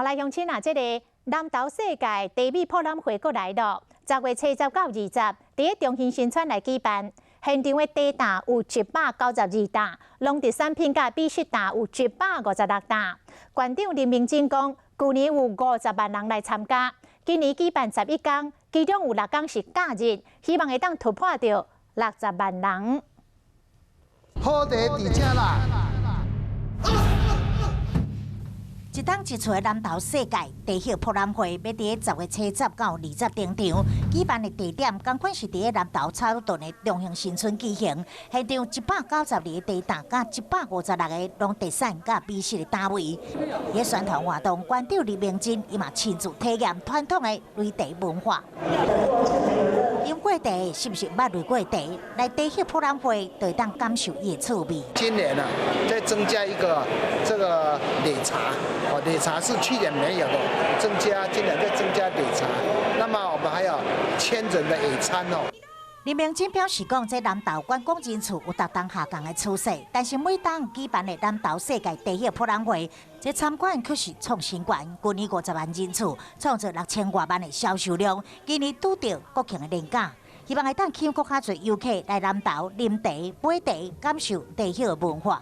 好來，鄉親啊，這個南投世界茶米博覽會閣來囉，10月初十到20，佇咧中興新村來舉辦。現場的茶擔有192擔，農特產品佮美食擔有156擔。館長林明珍講，舊年有50萬人來參加，今年舉辦11工，其中有6工是假日，希望會當突破著60萬人。好茶佇遮啦！一冬一次的南投世界茶葉博覽會，欲佇咧10月初十到20登場。舉辦的地點，仝款是佇咧南投草屯的中興新村舉行。現場192個茶擔，佮156個農特產佮美食的攤位。佇宣傳活動，館長林明珍伊嘛親自體驗傳統的擂茶文化。飲過茶是毋是捌擂過茶？來茶葉博覽會，就會當感受伊的趣味。今年啊，再增加一個這個擂茶。哦，擂茶是去年沒有的，增加今年再增加擂茶。那麼我們還有千人的野餐哦。林明珍表示講，這南投觀光人次有逐冬下降的趨勢，但是每當舉辦的南投世界茶葉博覽會，這參觀卻是創新高，舊年50萬人次，創造6000外萬的銷售量。今年拄著國慶的連假，希望會當吸引閣較濟遊客來南投啉茶、買茶，感受茶葉文化。